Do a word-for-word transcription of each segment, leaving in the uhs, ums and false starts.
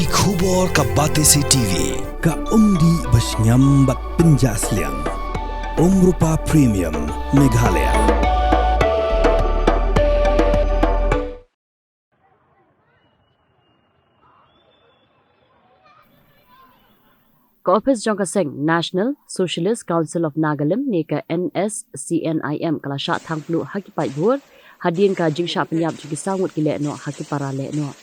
Khubor ka Batesi T V, ka umdih ba shngiam bad pynjah sliang. Umrupa Premium, Meghalaya. Ka ophis jong ka seng National Socialist Council of Nagalim ne ka N S C N I M ka la shah thang pluh ha ki paidbah hadien ka jingshah pynïap jong ki saw ngut ki lehnoh ha ki para lehnoh.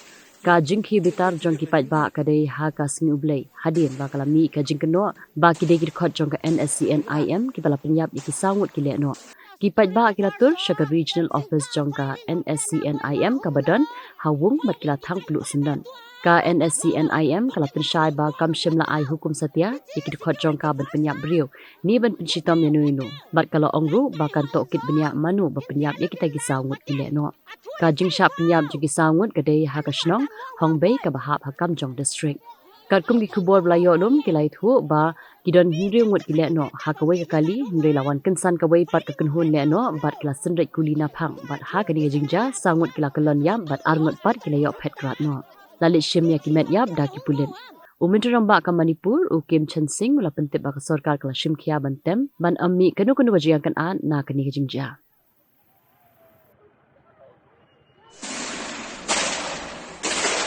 Ka jingkhie bitar jong ki paidbah ka dei ha ka sngi U Blei hadien ba ka la mih ka jingkynnoh ba ki dei ki dkhot jong ka N S C N I M kiba la pynïap ïa ki saw ngut ki lehnoh. Ki paidbah ki la tur sha ka Regional Office jong ka N S C N I M kaba don ha Wung bad ki la thang pluh syndon. Ka N S C N I M ka la pynshai ba kam shym la ai hukum satia ïa ki dkhot jong ka ban pynïap briew ne ban pynshitom ïano ïano, bad ka la ong ruh ba kan tohkit bniah mano ba pynïap ïa kita ki saw ngut ki lehnoh. Ka jingshah pynïap jong ki saw ngut ka dei ha ka shnong Hongbei kaba hap ha Kamjong District. Katkum ki khubor ba la ïoh lum ki la ïathuh ba ki don hynriew ngut ki lehnoh ha kawei ka kali, hynrei la wan kynsan kawei pat ka kynhun lehnoh bad ki la synreit kuli naphang bad ha kane ka jingjia saw ngut ki la kyllon ïap bad ar ngut pat ki la ïoh phet krad noh. La leit shim ïa ki met ïap da ki pulit. U Myntri Rangbah ka Manipur, u Khim Chand Singh, u la pyntip ba ka sorkar ka la shim khia ban tem ban ym mih kano kano ka jingïakynad na kane ka jingjia.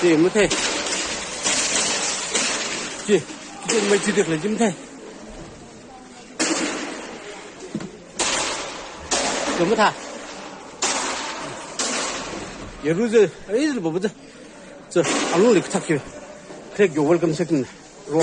Ji, muthe. Ji, ji, mai ji dik le, ji, muthe. Ji, mutha. Ye ru ji, ai, ji, babu ji. Ji, anu le kthak ye. Khrek yo welcome section. Ro.